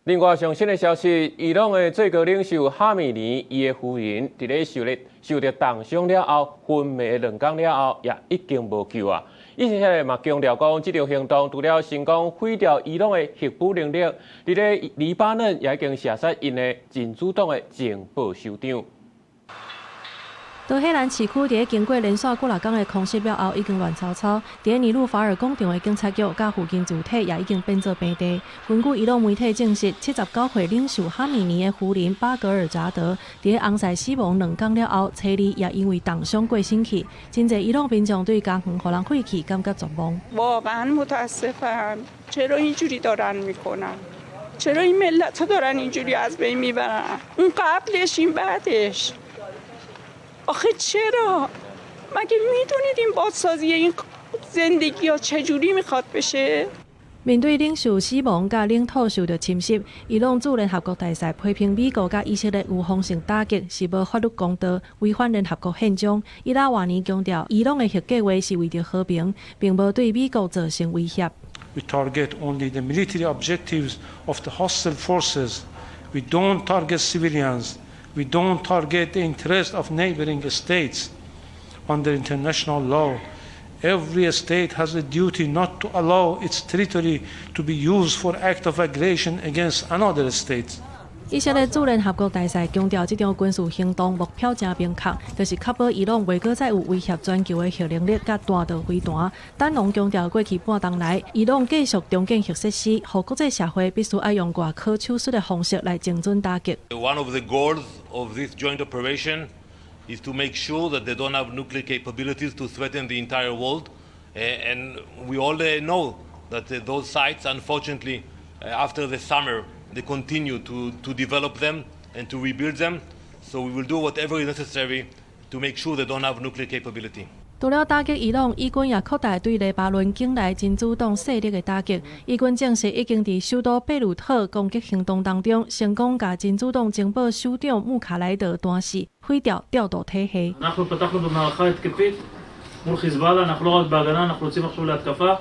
另外，上新的消息，伊朗的最高領袖哈米尼伊的夫人，佇咧受著重傷了後，昏迷2工了後，也已經無救啊！以色列嘛強調講，這場行動除了成功毀掉伊朗的核武能力，佇咧黎巴嫩也已經射殺𪜶的真主黨的情報首長。德黑蘭市區佇咧經過連續幾若工的空襲了後，已經亂糟糟。佇咧尼魯法爾廣場的警察局佮附近住宅也已經變做平地。根據伊朗媒體證實，79歲領袖哈米尼的夫人巴格爾扎德，佇咧翁婿死亡2工了後，初二也因為重傷過身去。真濟伊朗民眾對家園予人毀去感覺絕望。 واقعا متاسفم. چرا اینجوری دارن میکنن؟ چرا این ملت رو دارن اینجوری از بین میبرن؟ اون قبلش، این بعدش. آخه چرا؟ مگه میدونید این بازسازی این زندگی ها چجوری میخواد بشه؟ 面對領袖死亡佮領土受著侵襲，伊朗駐聯合國大使批評美國佮以色列預防性打擊是無法律公道，違反聯合國憲章。伊拉瓦尼強調，伊朗的核計劃是為著和平，並無對美國造成威脅。 We target only the military objectives of the hostile forces. We don't target civilians. We don't target the interests of neighboring states. Under international law, every state has a duty not to allow its territory to be used for act of aggression against another state. 以色列駐聯合國大使強調，這場軍事行動目標誠明確，就是確保伊朗袂閣再有威脅全球的核能力佮彈道飛彈。丹農強調，過去半冬來，伊朗繼續重建核設施，予國際社會必須愛用外科手術的方式來精準打擊。 One of the goals of this joint operation is to make sure that they don't have nuclear capabilities to threaten the entire world. And we all know that those sites, unfortunately, after the summer, they continue to develop them and to rebuild them. So we will do whatever is necessary to make sure they don't have nuclear capability. 除了打擊伊朗，以軍也擴大對黎巴嫩境內真主黨勢力的打擊。以軍證實已經佇首都貝魯特攻擊行動當中，成功共真主黨情報首長穆卡萊德彈死，毀掉調度體系。 אנחנו פתחנו במערכה התקפית מול חיזבאללה, אנחנו לא רק בהגנה, אנחנו יוצאים עכשיו להתקפה.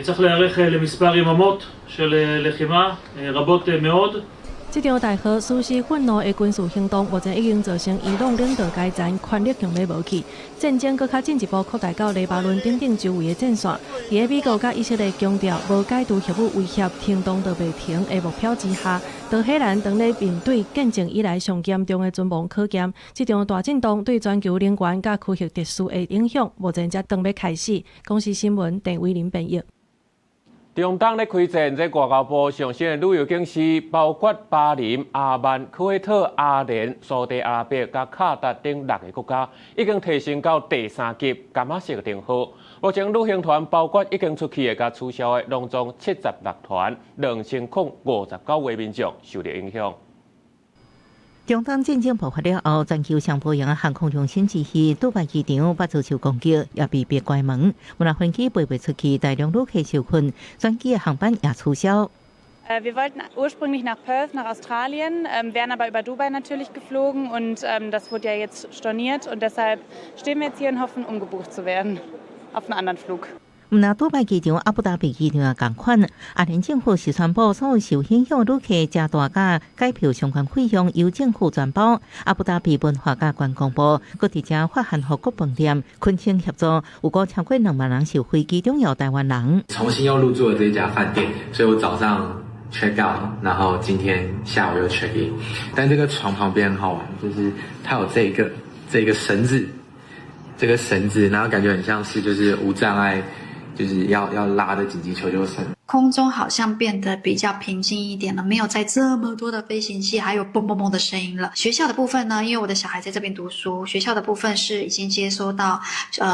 צריך להיערך למספר יממות של לחימה רבות מאוד. 這場代號“史詩憤怒”的軍事行動，目前已經造成伊朗領導階層權力強欲無去，戰爭閣較進一步擴大到黎巴嫩等等周圍的戰線。佇咧美國佮以色列強調無解除核武威脅，行動就袂停的目標之下，德黑蘭當咧面對建政以來上嚴重的存亡考驗。這場大震動對全球能源佮區域秩序的影響，目前才當欲開始。公視新聞鄧偉林編譯。中東咧開戰，這外交部上新的旅遊警示，包括巴林、阿曼、科威特、阿聯、沙地阿拉伯佮卡達等六个國家，已經提升到第三級柑仔色燈號。目前旅行團包括已經出去的佮取消的，攏總76團，2059位民眾受著影響。中東戰爭爆發了後，全球上無閒的航空中心之一杜拜機場嘛遭受攻擊，也被迫關門。無論飛機飛袂出去，大量旅客受困，轉機的航班也取消。 Wir wollten ursprünglich nach Perth, nach Australien, wären aber über Dubai natürlich geflogen und das wurde ja jetzt storniert und deshalb stehen wir jetzt hier und hoffen, umgebucht zu werden auf einen anderen Flug. 毋但杜拜機場、阿布達比機場也仝款，阿聯政府是宣布，所有受影響旅客加大佮改票相關費用由政府全包。阿布達比文化佮觀光部閣佇遮發函予各飯店，懇請協助。有過超過2萬人受飛機中有臺灣人。重新又入住了這家飯店，所以我早上 check out，然後今天下午又 check in。但這個床旁邊很好玩，就是它有這個繩子，這個繩子，然後感覺很像是就是無障礙，就是要拉的緊急求救繩。空中好像變得比較平靜一點了，沒有再這麼多的飛行器，還有嘣嘣嘣的聲音了。學校的部分呢，因為我的小孩在這邊讀書，學校的部分是已經接收到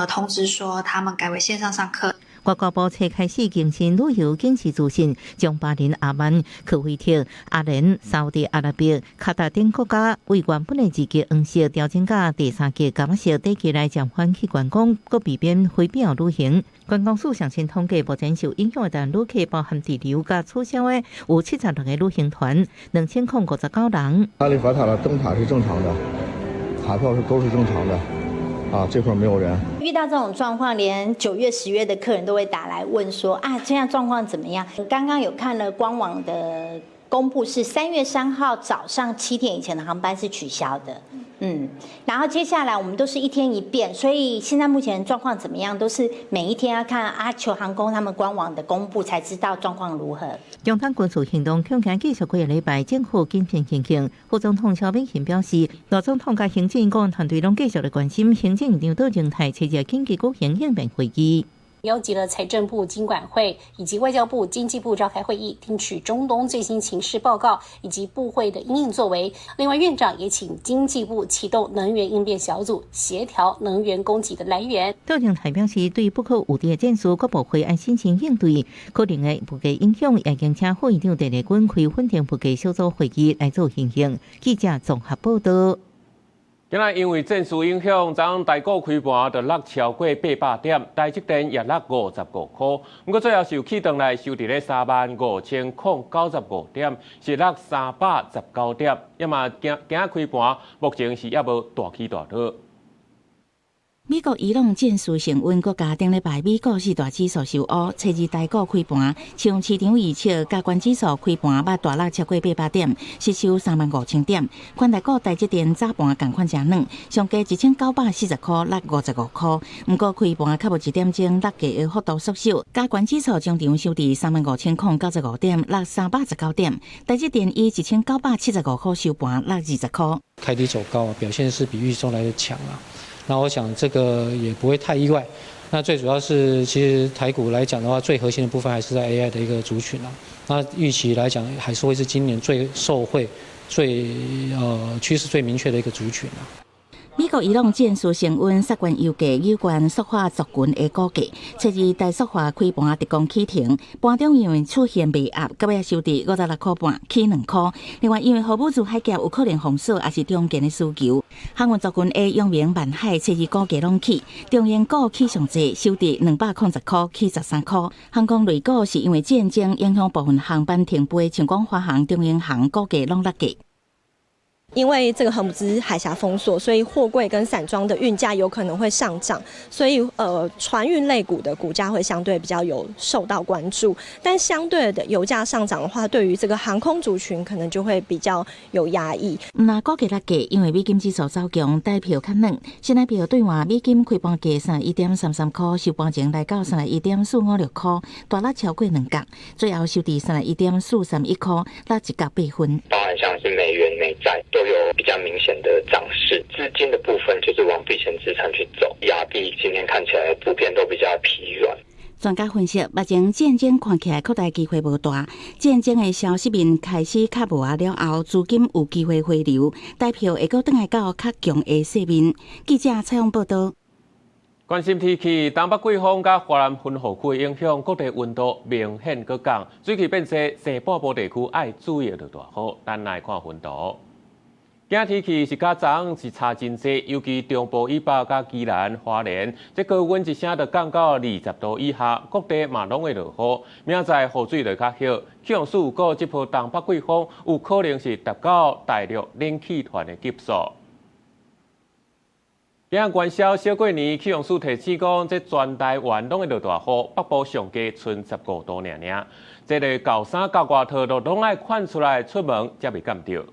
通知說他們改為線上上課。外交部才開始更新旅遊警示資訊，將巴林、阿曼、科威特、阿聯、沙烏地阿拉伯、卡達等國家為原本的二級黃色調整到第三級柑仔色等級來暫緩去觀光，閣避免非必要旅行。觀光署上新統計，目前受影響的台灣旅客包含滯留佮取消的有76個旅行團，2059人。哈利法塔的燈塔是正常的，塔票是都是正常的，啊，這塊沒有人。遇到這種狀況，連9月、10月的客人都會打來問說：啊，現在狀況怎麼樣？剛剛有看了官網的公布，是3月3號早上7點以前的航班是取消的。然後接下來我們都是一天一變，所以現在目前狀況怎麼樣，都是每一天要看阿球航空他們官網的公布，才知道狀況如何。中東軍事行動恐驚繼續幾個禮拜，政府緊張情形。副總統蕭美琴表示，賴總統佮行政顧問團隊攏繼續來關心，行政院長杜榮泰初日緊急舉行應變會議。邀集了財政部、金管會以及外交部、經濟部召開會議，聽取中東最新情勢報告以及部會的因應作為。另外，院長也請經濟部啟動能源應變小組，協調能源供給的來源。杜榮泰表示，對不可預知的戰事，各部會按審慎應對，可能的物價影響，也經請副院長鄧麗君開穩定物價小組會議來做研究。記者綜合報道。今仔因為戰事影響，昨昏台股開盤就落超過800點，台積電也落55塊。毋過最後是起轉來收佇咧35,095點，是落319點。也嘛今今仔開盤，目前是猶無大起大落。美國伊朗戰事升溫，閣加頂禮拜美股四大指數受烏，初二台股開盤，像市場預測，加權指數開盤捌大落超過800點，失守35,000點。權值股台積電早盤仝款誠軟，上低1940塊，落55塊。毋過開盤較無一點鐘，落價的幅度縮小，加權指數終場收佇35,095點，落319點。台積電以1975塊收盤，落20塊。開低走高，表現是比預期中來的強啊。那我想這個也不會太意外。那最主要是，其實台股來講的話，最核心的部分還是在 AI 的一個族群啦。那預期來講，還是會是今年最受惠、最趨勢最明確的一個族群啦。美國伊朗戰事升溫，殺懸油價有關塑化族群的股價。初二台塑化開盤直攻起停，盤中因為出現賣壓，到尾收佇56塊半，起2塊。另外，因為荷姆茲海峽有可能封鎖，也是中建的需求。航運族群的陽明、萬海初二股價攏起，中榮股起上濟，收佇210塊，起13塊。航空類股是因為戰爭影響部分航班停飛，像講華航、長榮航股價攏落價。因為這個荷姆茲海峽封鎖，所以貨櫃跟散裝的運價有可能會上漲，所以船運類股的股價會相對比較有受到關注。但相對的油價上漲的話，對於這個航空族群可能就會比較有壓抑。若股價落價，因為美金指數走強，台票較軟。新台幣兌換美金開盤價31.33塊，收盤前來到31.456塊，大落超過2角，最後收佇31.431塊，落1角8分。包含像是美元、美債都有比較明顯的漲勢，資金的部分就是往避險資產去走，亞幣今天看起來普遍都比較疲軟。專家分析，目前戰爭看起來擴大機會無大，戰爭的消息面開始較無啊了後，資金有機會回流，台票會閣轉來到較強的勢面。記者採訪報道。關心天氣，東北季風佮華南雲雨區影響，各地溫度明顯閣降，水汽變濟，西半部地區愛注意落大雨。咱來看溫度。今仔天氣是佮昨昏是差真濟，尤其中部以北佮宜蘭、花蓮，這高溫一聲就降到20度以下，各地嘛攏會落雨。明仔載雨水就較少，氣象署預告這波東北季風有可能是達到大陸冷氣團的級數。今仔元宵小過年，氣象署提醒講，這全台灣攏會落大雨，北部上低賰15度爾爾。這个厚衫佮外套都攏愛款出來出門，才袂凍著。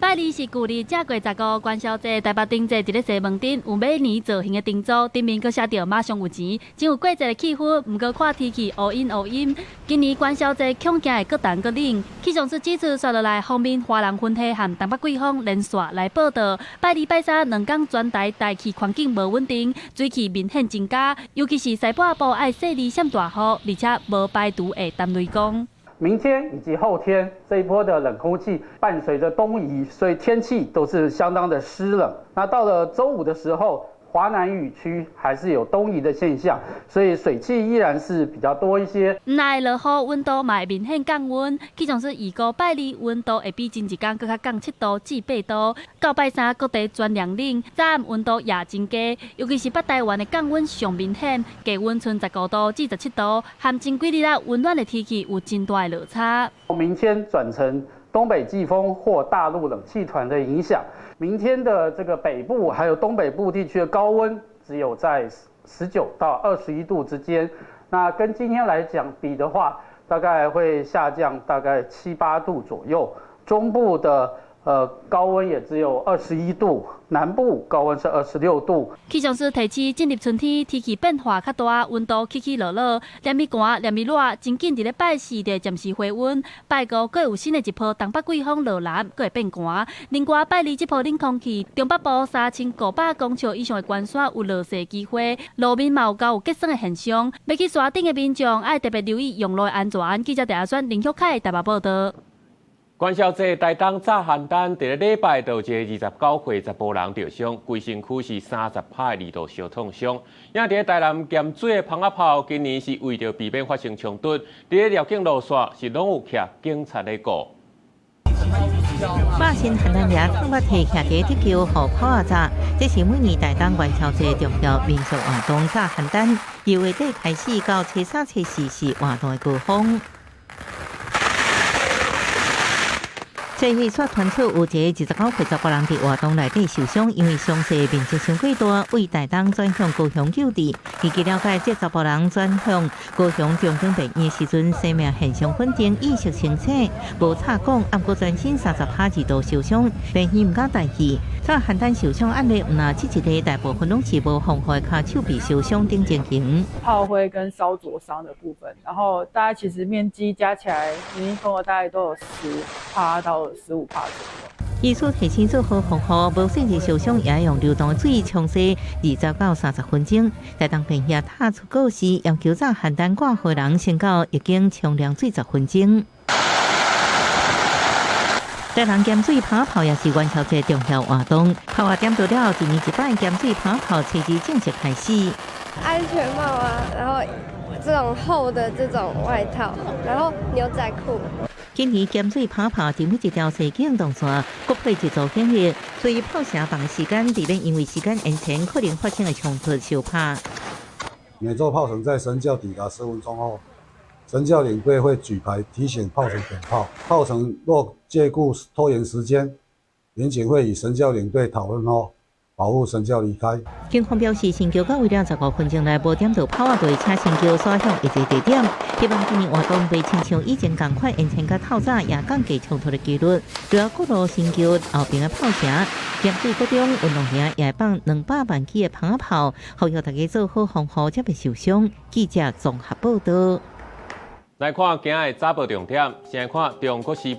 拜二是舊曆正月十五元宵節，台北燈節佇咧西門町有馬年造型的燈組，頂面閣寫著馬上有錢，真有過節的氣氛。毋過看天氣烏陰烏陰，今年元宵節恐驚會閣凍閣冷。氣象署指出，紲落來鋒面華南雲系和東北季風連線來報到。拜二、拜三兩工全台大氣環境無穩定，水汽明顯增加，尤其是西半部愛細膩閃大雨，而且無排除會澹雷公。明天以及後天這一波的冷空氣伴隨着東移，所以天氣都是相當的濕冷。那到了週五的時候，華南雨區還是有東移的現象，所以水汽依然是比較多一些。毋但會落雨，溫度嘛會明顯降溫。氣象署預估拜二溫度會比前一工閣較降7度至8度。到拜三各地全涼冷，早暗溫度也真低，尤其是北台灣的降溫上明顯，低溫賰15度至17度，和前幾日仔溫暖的天氣有真大的落差。明天轉成東北季風或大陸冷氣團的影響。明天的這個北部還有東北部地區的高溫只有在19到21度之間。那跟今天來講比的話，大概會下降大概7、8度左右。中部的高溫也只有21度，南部高溫是26度。氣象師提示，進入春天，天氣變化較大，溫度起起落落，連日寒，連日熱，真緊佇咧拜四就暫時回溫。拜五閣有新的一波東北季風落南，閣會變寒。另外，拜二這波冷空氣，中北部3500公尺以上的懸山有落雪機會，路面嘛有較有結霜的現象。欲去山頂的民眾愛特別留意用路的安全。記者鄭阿選、林旭凱台北報導。元宵節台東炸寒單，佇咧禮拜就有一個29歲查埔人著傷，規身軀是30拍的二度燒燙傷。也佇咧台南鹹水的蜂仔炮，今年是為著避免發生衝突，佇咧繞境路線是攏有徛警察咧顧。百姓寒單也通捌提徛佇鐵橋予炮仔炸，這是每年台東元宵節重要民俗活動炸寒單，由月底開始到初三、初四是活動的高峰。這日煞傳出有一个29歲查埔人佇活動內底受傷，因為傷勢面積傷過大，為台東轉向高雄救治。根據了解，這查埔人轉向高雄長庚病院時陣，生命現象穩定，意識清醒，無插管，毋過全身30拍二度受傷，病院毋敢大意。炸寒單受傷案例毋但這一个，大部分攏是無防護跤手臂受傷等情形。炮灰跟燒灼傷的部分，然後大概其實面積加起來，零零總總大概都有10趴到15趴左右。醫師提醒做好防護，無細節受傷也用流動水沖洗20到30分鐘。台東病院踏出告示，要求炸寒單掛號人先到浴間沖涼水10分鐘。台南鹹水蜂仔炮也是元宵節重要活動，炮仔點著了，一年一擺鹹水蜂仔炮初二正式開始。安全帽啊，然後這種厚的這種外套，然後牛仔褲。今年鹹水蜂仔炮佇每一條西景動線各配一組警力，所以炮城放的時間，避免因為時間延遲可能發生的衝突相拍。每座炮城在神轎抵達10分鐘後，神轎領隊會舉牌提醒炮城點炮。炮城若借故拖延時間，員警會與神轎領隊討論後，保護神轎離開。警方表示，神轎到位了15分鐘內無點著炮仔，就會請神轎徙向下一個地點。希望今年活動袂親像以前仝款延遲佮透早，也降低衝突的幾率。除了鼓勵神轎後爿的炮城，鹹水國中運動營也會放200萬支的蜂仔炮，呼籲大家做好防護，才袂受傷。記者綜合報導。來看今日早報重點，先來看《中國時報》。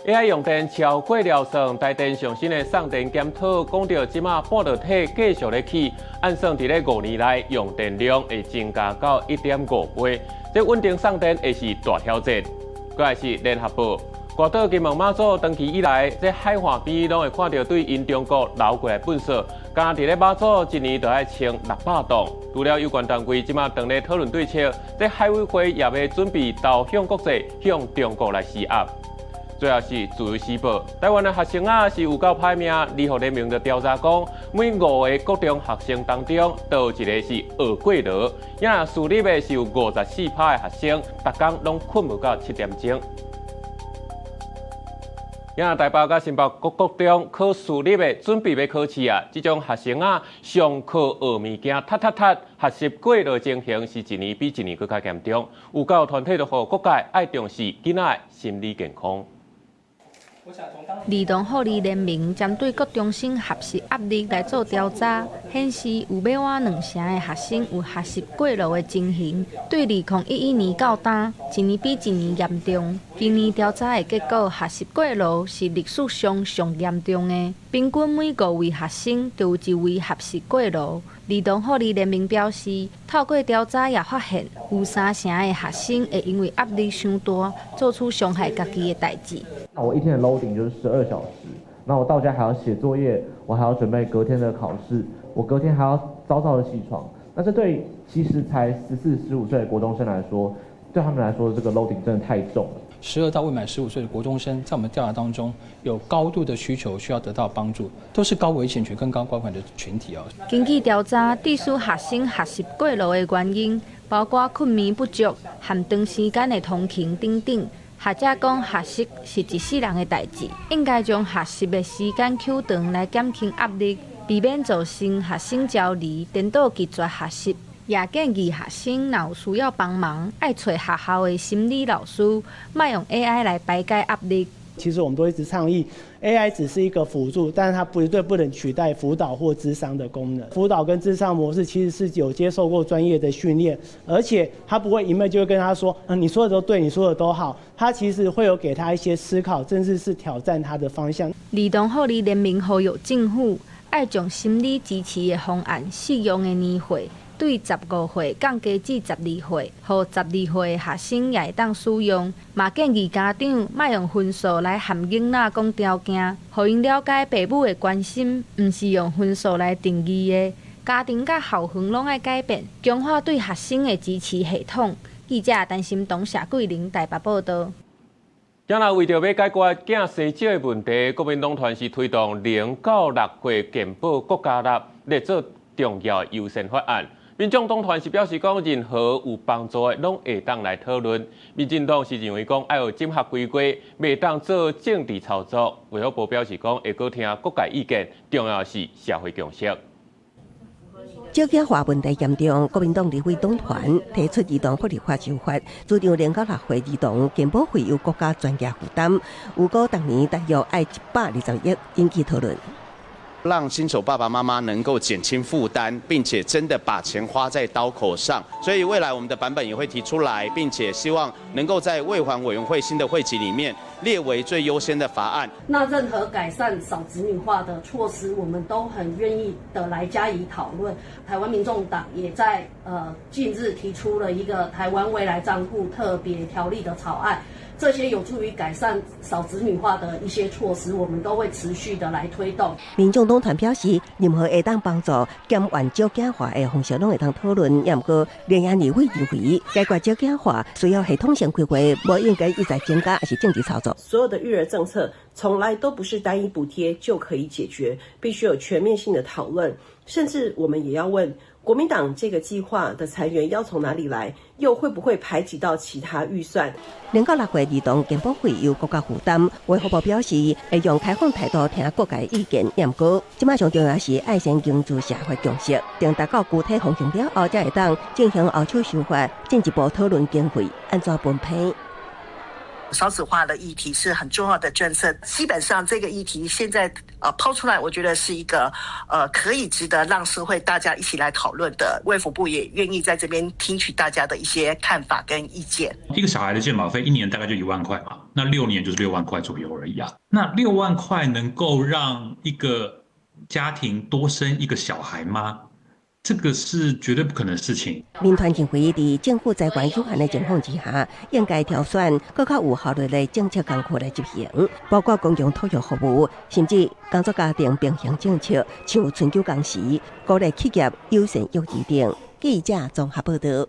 AI 用電超過料算，台電上新的送電檢討，講著這馬半導體繼續咧起，按算佇咧5年內用電量會增加到1.5倍，這穩定送電會是大挑戰。閣來是聯合報，外島金門馬祖長期以來，這海岸邊攏會看著對𪜶中國流過來糞埽，干焦佇咧馬祖一年就愛清600噸。除了有關單位這馬當咧討論對策，這海委會也欲準備投向國際，向中國來施壓。最後是自由時報，台灣的學生仔是有夠歹命，兒福聯盟就調查講，每五个國中學生當中，都有一个是學過勞，也私立的是有54趴的學生，逐工攏睏無到7點鐘。也台北佮新北國國中考私立的準備欲考試啊，這種學生仔上課學物件，踢踢踢，學習過勞情形是一年比一年閣較嚴重。有教育團體就呼籲各界愛重視囡仔的心理健康。兒童福利聯盟針對國中生學習壓力來做調查，顯示有欲倚兩成的學生有學習過勞的情形，對2011年到今，一年比一年嚴重。今年調查的結果，學習過勞是歷史上上嚴重的，平均每五位學生就有一位學習過勞。兒童福利聯盟表示，透過調查也發現，有三成的學生會因為壓力傷大，做出傷害家己的代誌。那我一天的 loading 就是12小時，那我到家還要寫作業，我還要準備隔天的考試，我隔天還要早早的起床。那這對其實才14、15歲的國中生來說，對他們來說，這個 loading 真的太重了。12到未滿15歲的國中生，在我們調查當中，有高度的需求需要得到幫助，都是高危險群跟高關懷的群體哦。根據調查，致使學生學習過勞的原因，包括睏眠不足、和長時間的通勤等等。學者講，學習是一世人的代誌，應該將學習的時間抾長來減輕壓力，避免造成學生焦慮，顛倒拒絕學習。也建議學生若有需要幫忙，愛揣學校的心理老師，莫用 AI 來排解壓力。其實我們都一直倡議，AI 只是一個輔助，但是它絕對不能取代輔導或諮商的功能。輔導跟諮商模式其實是有接受過專業的訓練，而且他不會一昧就會跟他說，你說的都對，你說的都好。他其實會有給他一些思考，甚至是挑戰他的方向。兒童福利聯盟呼籲政府愛將心理支持的方案適用的年歲，對15歲降低至12歲，予12歲的學生也會當使用。嘛建議家長莫用分數來和囡仔講條件，予𪜶了解爸母的關心，毋是用分數來定義的。家庭佮校園攏愛改變，強化對學生的支持系統。記者陳心彤、謝桂玲台北報道。今仔為著欲解決囝生少的問題，國民黨團是推動0到6歲健保國家納列做重要優先法案。民眾黨團是表示講，任何有幫助的攏會當來討論。民進黨是認為講愛有審核規劃，袂當做政治操作。衛福部表示講，會閣聽各界意見，重要是社會共識。少子化問題嚴重，國民黨立委黨團提出兒童福利法修法，主張0到6歲兒童健保費由國家全額負擔，預估逐年大約愛120億，引起討論。讓新手爸爸媽媽能夠減輕負擔，並且真的把錢花在刀口上。所以未來我們的版本也會提出來，並且希望能夠在衛環委員會新的會期裡面列為最優先的法案。那任何改善少子女化的措施，我們都很願意的來加以討論。台灣民眾黨也在近日提出了一個台灣未來帳戶特別條例的草案。這些有助於改善少子女化的一些措施，我們都會持續的來推動。民眾黨團表示，任何會當幫助減緩少子化的方式，攏會當討論。也毋過，連夜議會認為，解決少子化需要系統性規劃，無應該一再增加，抑是政治操作。所有的育兒政策從來都不是單一補貼就可以解決，必須有全面性的討論。甚至我們也要問，國民黨這個計劃的財源要從哪裡來？又會不會排擠到其他預算？0到6歲兒童健保費由國家負擔，衛福部表示會用開放態度聽各界意見。毋過，這擺上重要是愛先凝聚社會共識，等達到具體方向了後，才會當進行後手修法，進一步討論經費按怎分配。少子化的議題是很重要的政策，基本上這個議題現在拋出來，我覺得是一個可以值得讓社會大家一起來討論的。衛福部也願意在這邊聽取大家的一些看法跟意見。一個小孩的健保費一年大概就1萬塊嘛，那6年就是6萬塊左右而已啊。那6萬塊能夠讓一個家庭多生一個小孩嗎？這個是絕對不可能的事情。民團認為，佇政府財源有限的情況之下，應該挑選閣較有效率的政策工具來執行，包括公共托育服務，甚至工作家庭平衡政策，像春秋工時、鼓勵企業友善育兒等。記者綜合報導。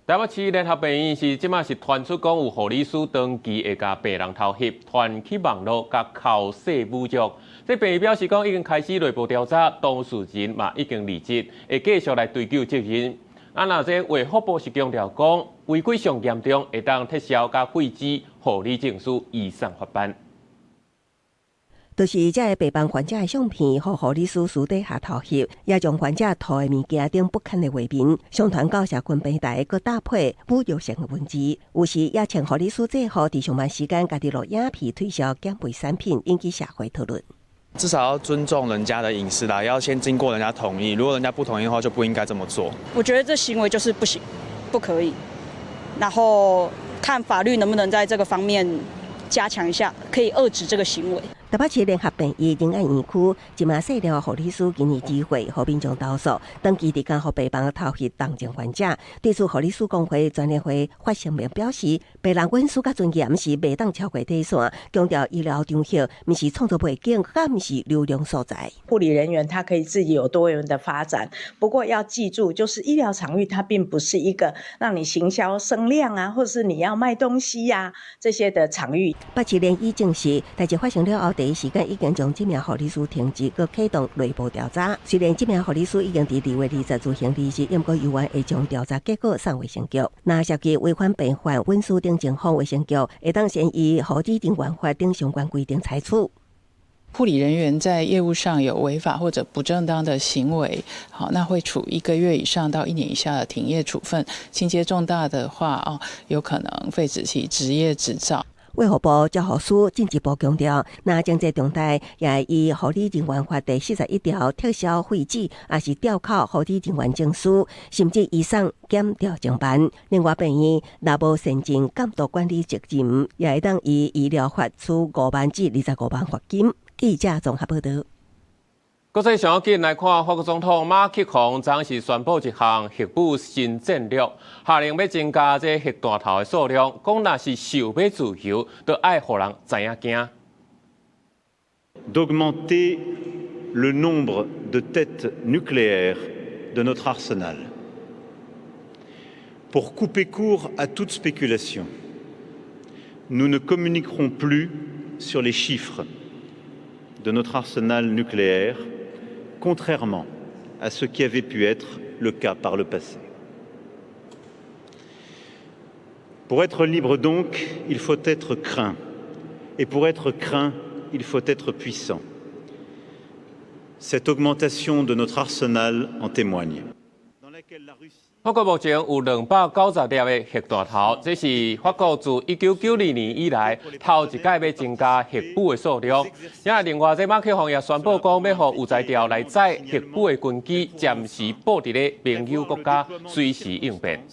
台北市聯合病院是這擺是傳出講有護理師長期會共病人偷翕，傳去網路共剾洗侮辱。這病院表示講已經開始內部調查，當事人嘛已經離職，會繼續來追究責任。啊，若這衛福部是強調講，違規上嚴重，會當撤銷佮廢止護理證書，移送法辦。就是這个病房患者的相片，予護理師私底下偷翕，也將患者塗的物件等不堪的畫面，上傳到社群平台，閣搭配侮辱性的文字。有時也穿護理師制服，佇上班時間家己錄影片推銷減肥產品，引起社會討論。至少要尊重人家的隱私啦，要先經過人家同意。如果人家不同意的話，就不應該這麼做。我覺得這行為就是不行，不可以。然後看法律能不能在這個方面加強一下，可以遏止這個行為。台北市聯合病院仁愛院區一名細粒護理師今年指揮，予民眾投訴，長期佇監護病房偷翕同情患者。對此，護理師公會全聯會發聲明表示，病人隱私佮尊嚴是袂當超過底線，強調醫療場合毋是創作背景，佮毋是流量所在。護理人員他可以自己有多元的發展，不過要記住，就是醫療場域它並不是一個讓你行銷聲量啊，或是你要賣東西呀、啊、這些的場域。北市聯醫證實，代誌發生了後，第一時間已經將這名護理師停職，閣啟動內部調查。雖然這名護理師已經佇2月20自行離職，毋過猶原會將調查結果送衛生局。若涉及違反病患隱私等情況，衛生局會當先依護理人員法等相關規定採取。護理人員在業務上有違法或者不正當的行為，好，那會處1個月以上到1年以下的停業處分。情節重大的話，哦，有可能廢止其執業執照。衛福部照護司進一步強調，若情節重大，也會依護理人員法第41條撤銷廢止，抑是吊扣護理人員證書，甚至移送檢調偵辦。另外，病院若無善盡監督管理責任，也會當依醫療法處5萬至25萬罰金。記者綜合報導。國際上緊來看，法國總統馬克宏昨是宣布一項核武新戰略，下令欲增加這核彈頭的數量，講若是想欲自由，就愛予人知影驚。 D'augmenter le nombre de têtes nucléaires de notre arsenal pour couper court à toute spéculation. Nous ne communiquerons plus sur les chiffres de notre arsenal nucléaire, contrairement à ce qui avait pu être le cas par le passé. Pour être libre donc, il faut être craint. Et pour être craint, il faut être puissant. Cette augmentation de notre arsenal en témoigne. 法國目前有290粒的核彈頭，這是法國自1992年以來頭一擺欲增加核武的數量。也另外，這馬克宏也宣布講，欲予有才調來載核武的軍機，暫時布佇咧盟友國家，隨時應變。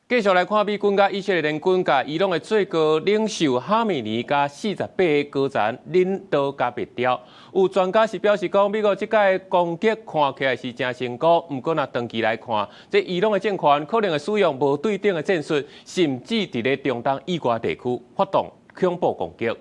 繼續來看美軍佮以色列聯軍共伊朗的最高領袖哈米尼佮48個高層領導共滅掉。有專家是表示講，美國這擺攻擊看起來是誠成功，毋過若長期來看，這伊朗的政權可能會使用無對等的戰術，甚至佇咧中東以外地區發動恐怖攻擊。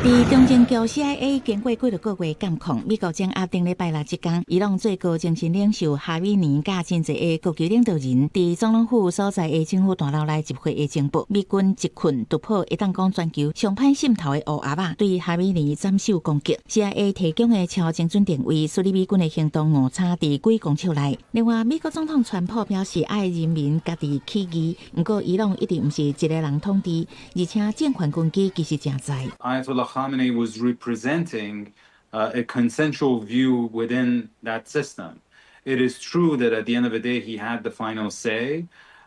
佇中情局 CIA 經過幾個月監控，美國掌握頂禮拜六這工，伊朗最高精神領袖哈米尼佮真濟个高級領導人，佇總統府所在的政府大樓內集會的情報，美軍一睏突破會當講全球上歹滲透的烏盒仔，對哈米尼斬首攻擊。CIA 提供的超精準定位，使得美軍的行動誤差佇幾公尺內。另外，美國總統川普表示愛人民家己起義，毋過伊朗一直毋是一個人統治，而且政權根基其實誠在。 Ayatollah Khamenei was representing a consensual view within that system. It is true that at the end of the day he had the final say,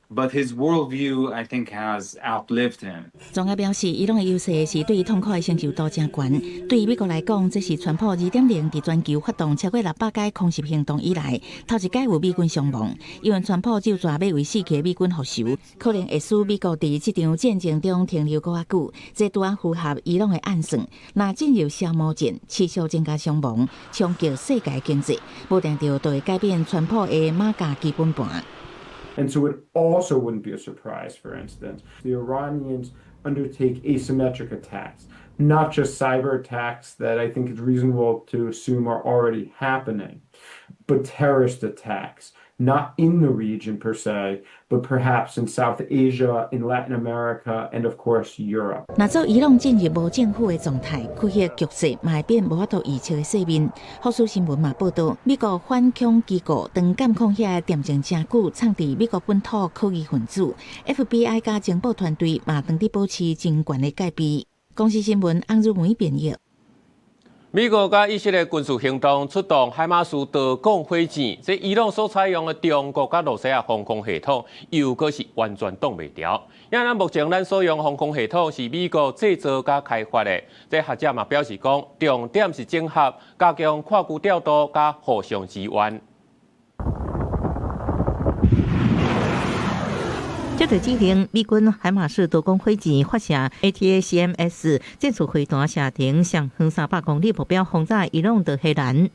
but his worldview, I think, has outlived him. 專家表示，伊朗的優勢是對痛苦的承受度誠懸。對美國來講，這是川普2.0佇全球發動超過600個空襲行動以來，頭一擺有美軍傷亡。因為川普就煞欲為死去的美軍復仇，可能會使美國佇這場戰爭中停留閣較久。這拄仔符合伊朗的暗算。若進入消磨戰，持續增加傷亡，衝擊世界經濟，無定著就會改變川普的 MAGA 基本盤。 And so it also wouldn't be a surprise, for instance, the Iranians undertake asymmetric attacks, not just cyber attacks that I think it's reasonable to assume are already happening, but terrorist attacks, not in the region per se, but perhaps in South Asia, in Latin America, and of course Europe. 若做伊朗進入無政府的狀態，區域局勢嘛會變無法度預測的世面。福斯新聞嘛報導，美國反恐機構當監控遐個恬靜誠久，藏佇美國本土可疑分子，FBI 佮情報團隊嘛當佇保持真懸的戒備。公視新聞翁如梅編譯。美國佮以色列軍事行動出動海馬斯多管火箭，這伊朗所採用的中國佮羅西亞防空系統，又閣是完全擋袂牢。因為咱目前咱所用防空系統是美國製造佮開發的，這學者嘛表示講，重點是整合、加強跨區調度佮互相支援。接著指令，美軍海馬斯多管火箭發射 ATACMS 戰術飛彈射程上遠300公里，目標轟炸伊朗德黑蘭。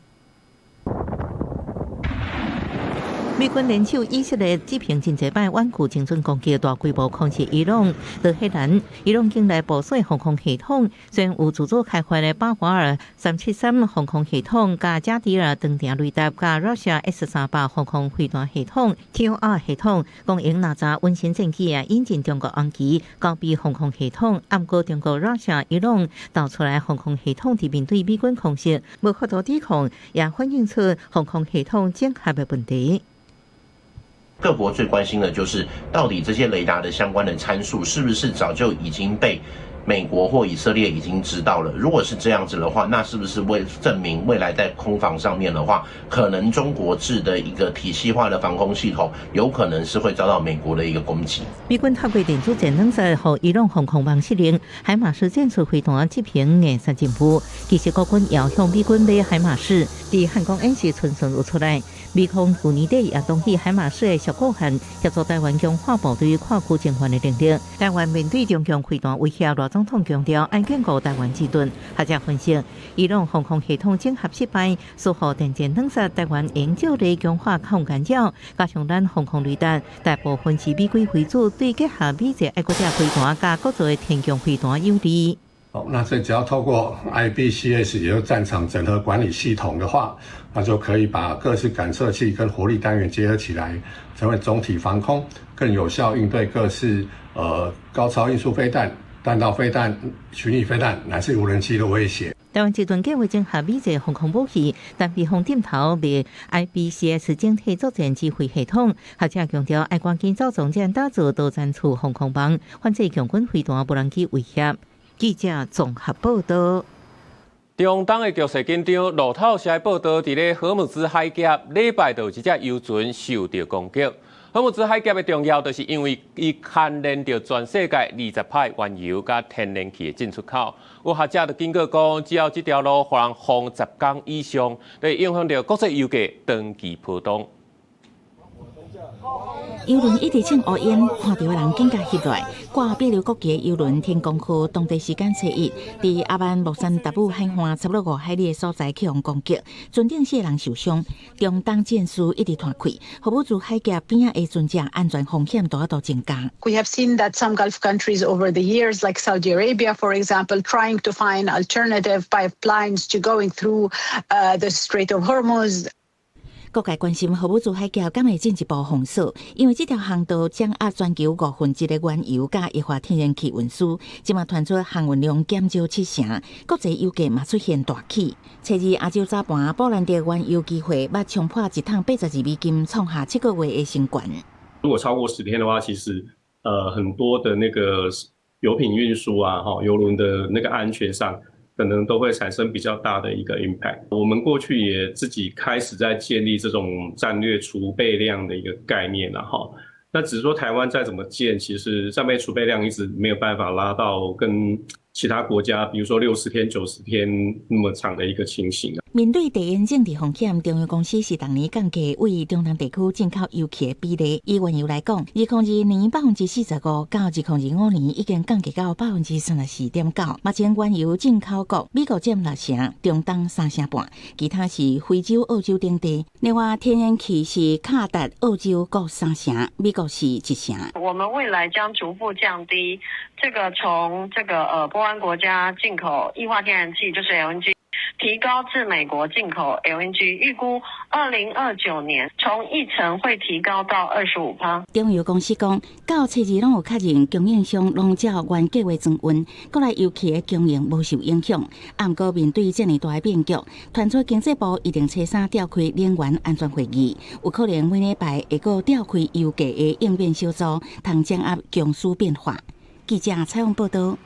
美軍聯手以色列執行真濟擺遠距精準攻擊，大規模空襲伊朗、德黑蘭。伊朗境內部署防空系統，雖然有自主開發的巴華爾373防空系統、佮加迪爾長程雷達、佮 Russia S-300防空飛彈系統、TOR 系統，供應哪吒穩型戰機啊，引進中國紅旗高比防空系統。毋過中國 Russia 伊朗導出來防空系統，佇面對美軍空襲，無法度抵抗，也反映出防空系統整合的問題。各國最關心的就是，到底這些雷達的相關的參數，是不是早就已經被美國或以色列已經知道了？如果是這樣子的話，那是不是為證明未來在空防上面的話，可能中國製的一個體系化的防空系統，有可能是會遭到美國的一個攻擊？美軍透過電子戰裝置，予伊朗防空網失靈，海馬斯戰術飛彈執行硬殺任務。其實國軍也向美軍買海馬斯，佇漢光演習循循有出來。美方去年底也動起海馬斯的小貢獻，協助台灣強化部隊跨區增援的能力。台灣面對中共飛彈威脅，賴總統強調愛堅固台灣之盾。學者分析，伊朗防空系統整合失敗，似乎電戰兩殺台灣應照例強化抗干擾，加上咱防空雷達，大部分是美規為主，對結合美製愛國者飛彈佮國造的天弓飛彈有利。哦，那這只要透過 IBCS，也就是戰場整合管理系統的話，那就可以把各式感測器跟火力單元結合起來，成為總體防空，更有效應對各式高超音速飛彈、彈道飛彈、巡弋飛彈乃至無人機的威脅。台灣這陣計劃整合美製防空武器，但備方點頭賣 IBCS 整體作戰指揮系統。學者強調，愛趕緊走總戰打造多戰處防空網，反制共軍飛彈無人機威脅。記者綜合報道。中東的局勢緊張，路透社報道，佇咧荷姆茲海峽，禮拜就有一隻油船受著攻擊。荷姆茲海峽的重要，就是因為伊牽連著全世界20%原油佮天然氣的進出口。有學者就警告講，只要這條路予人封10工以上，會影響著國際油價長期波動。油輪一直衝烏煙，看著的人緊共翕落來。掛帛琉國旗的油輪天光號，當地時間初一，佇阿曼莫山達姆海岸差不多5海里的所在去予攻擊，船頂四個人受傷。中東戰事一直拖開，荷姆茲海峽邊仔的船隻安全風險都都增加。 We have seen that some Gulf countries over the years, like Saudi Arabia, for example, trying to find alternative pipelines to going through the Strait of Hormuz. 各界關心荷姆茲海峽敢會進一步封鎖，因為這條航道掌握全球1/5的原油佮液化天然氣運輸，這馬傳出航運量減少七成，國際油價嘛出現大起。初二亞洲早盤，布蘭德原油期貨捌衝破一桶82美金，創下7個月的新高。如果超過10天的話，其實很多的那個油品運輸啊，哈，油輪的那個安全上，可能都會產生比較大的一個 impact。我們過去也自己開始在建立這種戰略儲備量的一個概念了哈。那只是說台灣再怎麼建，其實戰備儲備量一直沒有辦法拉到跟其他國家，比如說60天、90天那麼長的一個情形。面對地緣政治風險，中油公司是逐年降低對中東地區進口油氣的比例。以原油來講，2022年45%，到2025年已經降低到34.9%。目前原油進口國美國佔六成，中東三成半，其他是非洲、澳洲等地。另外，天然氣是卡達、澳洲各三成，美國是一成。我們未來將逐步降低這個從這個波灣國家進口液化天然氣，就是 LNG。提高至美國進口 LNG，預估2029年從一成會提高到25%。中油公司講，到初二攏有確認供應商攏照原計劃裝運，國內油氣的供應無受影響。毋過面對這麼大的變局，傳出經濟部一定初三召開能源安全會議，有可能每禮拜會閣召開油價的應變小組，通掌握供需變化。記者採訪報道。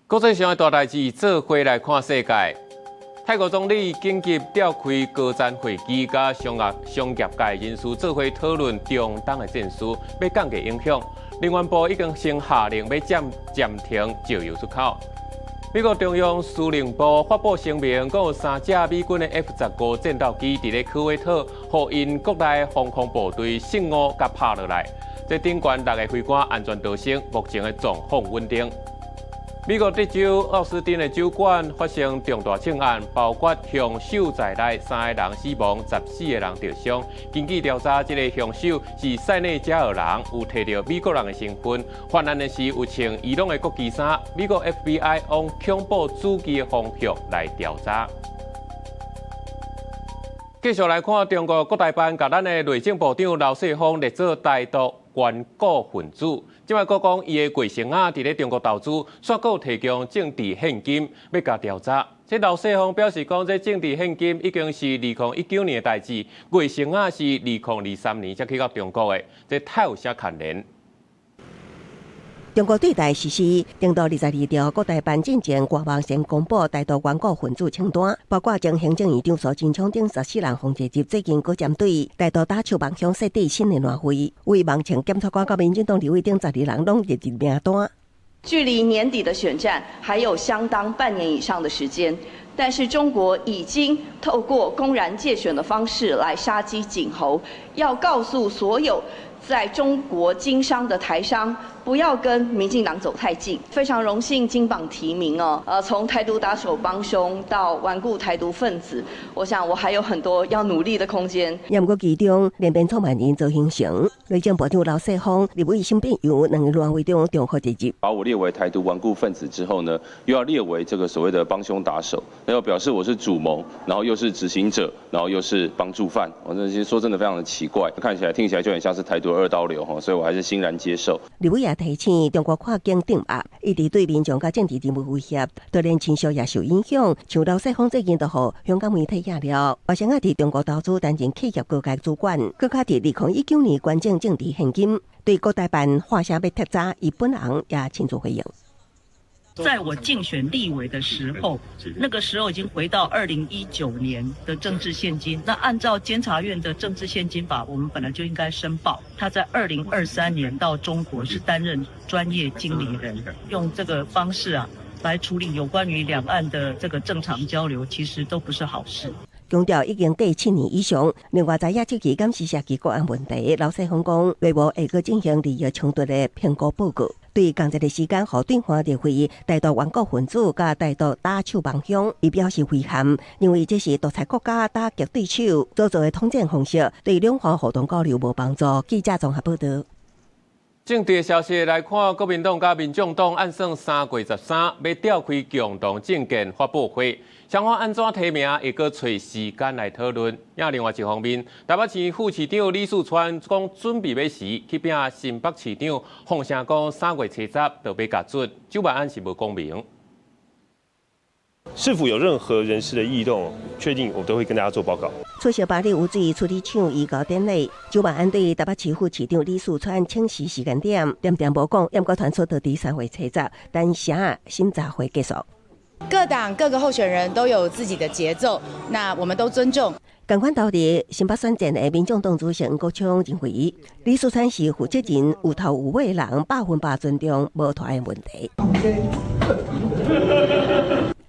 國際上的大代誌，做伙來看世界。泰國總理緊急召開高層會議，佮商業界人士做伙討論中東的戰事，欲降低影響。能源部已經先下令欲暫停石油出口。美國中央司令部發布聲明，講有三架美軍的 F-15戰鬥機佇咧科威特，予𪜶國內防空部隊失誤共拍落來。這頂懸六个飛官安全逃生，目前的狀況穩定。美國德州奧斯汀的酒館發生重大槍案，包括兇手在內三个人死亡，14个人著傷。根據調查，這个兇手是塞內加爾人，有提著美國人的身份。犯案的時有穿伊朗的國旗衫。美國 FBI 往恐怖主義的方向來調查。繼續來看中國國台辦共咱的內政部長劉世鋒列做台獨頑固分子，這擺閣講伊的貴姓仔佇咧中國投資，煞閣提供政治獻金，欲共調查。這劉世鋒表示講，這政治獻金已經是2019年的代誌，貴姓仔是2023年才去到中國的，這太有啥牽連？中國對台實施定度22條，國台辦進前官網先公布台獨頑固分子清單，包括前行政院長蘇貞昌等14人封一入，最近閣針對台獨打手幫兇設置新的亂會，為網情檢察官佮民進黨立委等12人攏列入名單。距離年底的選戰還有相當半年以上的時間，但是中國已經透過公然介選的方式來殺雞儆猴，要告訴所有在中國經商的台商，不要跟民進黨走太近。非常榮幸金榜題名哦，從台獨打手幫兇到頑固台獨分子，我想我還有很多要努力的空間。也毋過其中，聯編創辦人周興誠、內政部長劉世鋒、立委沈伯洋兩个亂會中重複入入。把我列為台獨頑固分子之後呢，又要列為這個所謂的幫兇打手，那又表示我是主謀，然後又是執行者，然後又是幫助犯，我這些說真的非常的奇怪，看起來聽起來就很像是台獨二刀流，所以我還是欣然接受。立委也提醒中國跨境鎮壓，一直對民眾佮政治人物威脅，就連親屬也受影響。像劉世鋒最近就予香港媒體壓了，而且佇中國投資擔任企業高階主管，閣較佇2019年捐贈政治獻金，對國台辦發聲欲徹查，伊本人也親自回應。在我競選立委的時候，那個時候已經回到2019年的政治獻金。那按照監察院的政治獻金法，我們本來就應該申報。他在2023年到中國是擔任專業經理人，用這個方式啊來處理有關於兩岸的這個正常交流，其實都不是好事。強調已經過7年以上。另外，在也積極監視社區國安問題，劉世鋒講，內部會閣進行利益衝突的評估報告。對仝一个時間，予對岸列為台獨頑固分子佮台獨打手幫兇，伊表示遺憾，認為這是獨裁國家打擊對手所做的統戰方式，對兩岸互動交流無幫助。記者綜合報道。政治消息來看，國民黨佮民眾黨按算3月13欲召開共同政見發布會，雙方按怎提名，會閣揣時間來討論。也另外一方面，台北市副市長李四川講準備欲辭去拚新北市長，放聲講3月初十就欲共准，蔣萬安是無講明。是否有任何人事的異動，確定我都會跟大家做報告。出席巴黎污水處理廠移交典禮，蔣萬安對台北市副市長李四川請辭時間點，點點無講，毋過傳出到佇3月初十，等啥審查會結束。各黨各個候選人都有自己的節奏，那我們都尊重。仝款投入新北選戰的民眾黨主席黃國昌認為，李四川是負責任、有頭有尾的人，100%尊重，無拖延問題。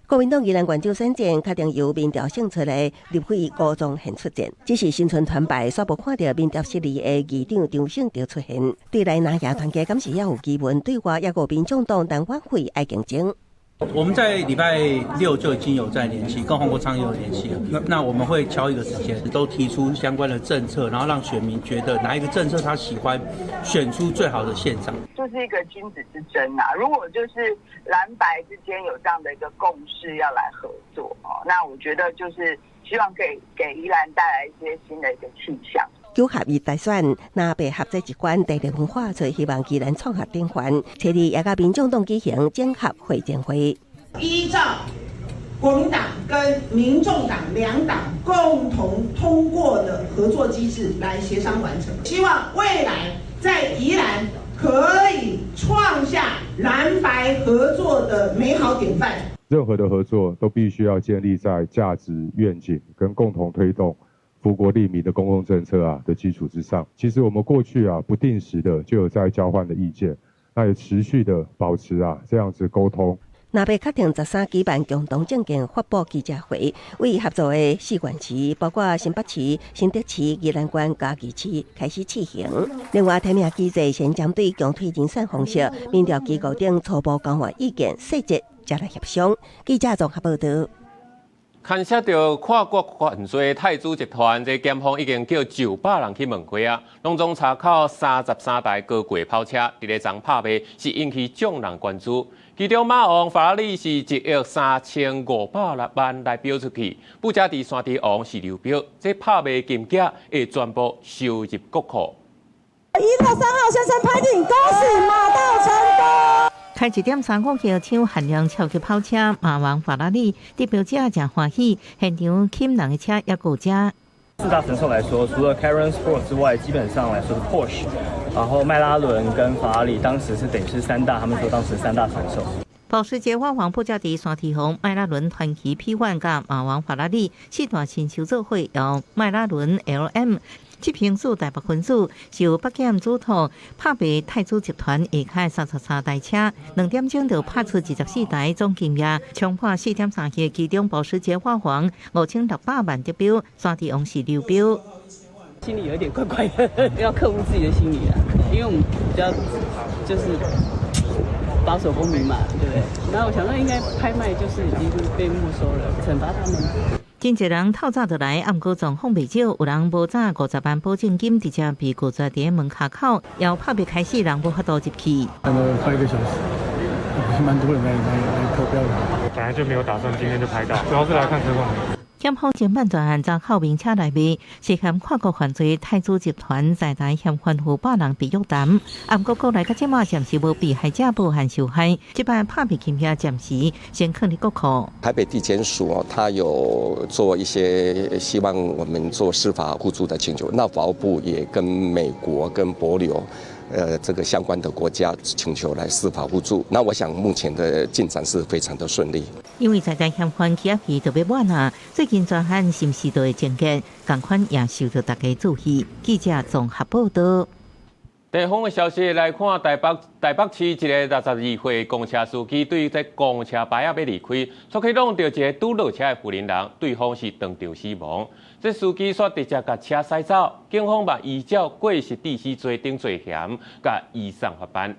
國民黨宜蘭縣長選戰確定由民調勝出的立委吳宗憲出戰，只是新春團拜，煞無看著民調失利的議長張盛德出現。對內藍營團結，敢是猶有疑問？對外抑閣民眾黨陳婉慧愛競爭。我們在禮拜六就已經有在聯繫，跟黃國昌也有聯繫了。那我們會敲一個時間，都提出相關的政策，然後讓選民覺得哪一個政策他喜歡，選出最好的縣長。就是一個君子之爭啊！如果就是藍白之間有這樣的一個共識要來合作哦，那我覺得就是希望給宜蘭帶來一些新的一個氣象。9合1大選，藍白合作一關，地文化就希望宜蘭創下典範。初二也佮民眾黨舉行整合會前會。依照國民黨跟民眾黨兩黨共同通過的合作機制來協商完成，希望未來在宜蘭可以創下藍白合作的美好典範。任何的合作都必須要建立在價值願景跟共同推動福國利民的公共政策啊的基礎之上。其實我們過去啊不定時的就有在交換的意見，那也持續的保持啊這樣子溝通。若欲確定13舉辦共同政見發布記者會，為合作的四縣市，包括新北市、新竹市、宜蘭縣、嘉義市開始試行。另外，提名機制先針對公推人選方式、民調機構等初步交換意見細節，才來協商。記者綜合報道。牽涉著跨國犯罪太子集團，這檢方已經叫900人去問過啊，攏總查扣33台高貴跑車，佇咧昨拍賣，是引起眾人關注。其中馬王法拉利是1億3506萬來標出去，布加迪山豬王是流標，這拍賣金額會全部收入國庫。1到3號先生拍定，恭喜馬到成功！開1.35億搶限量超級跑車馬王法拉利，得標者誠歡喜，現場吸人的車也閣有遮。四大神獸來說，除了 Chiron Sport 之外，基本上來說是 Porsche，然後邁拉倫跟法拉利，當時是等於是三大，他們說當時三大神獸。保時捷馬王布加迪山豬王、邁拉倫傳奇 P1 佮馬王法拉利四大神獸做伙，由邁拉倫 LM。執行署台北分署受北檢囑託拍賣太子集團下跤33台車，2點鐘就拍出24台，總金額衝破4.3億。其中保時捷馬王5600萬得標，山豬王是流標。心裡有點怪怪的，要克服自己的心理啦，因為我們比較就是保守公民嘛，對不對？那我想說應該拍賣就是已經被沒收了，懲罰他們。真濟人透早就來，毋過狀況袂少，有人無紮50萬保證金，直接被拒絕佇門跤口。由拍賣開始，人無法度入去。等了快一個小時，蠻多人來投標的。本來就沒有打算今天就拍到，主要是來看車況。檢方偵辦專案查扣名車來賣，涉嫌跨國犯罪太子集團在台嫌犯逾百人被約談，毋過國內到這馬暫時無被害者報案受害，這擺拍賣金額暫時先囥佇國庫。台北地檢署哦，他有做一些希望我們做司法互助的請求，那法務部也跟美國跟帛琉，這個相關的國家請求來司法互助。那我想目前的進展是非常的順利。因為在台嫌犯期限就欲滿啊，最近專案是毋是都會終結？仝款也受到大家注意。記者綜合報道。地方的消息來看，台北市一個62歲公車司機對這公車牌仔欲離開，煞去挵著一个拄落車的婦人，對方是當場死亡。這司機煞直接共車駛走，警方嘛依照過失致死罪等罪嫌，共移送法辦。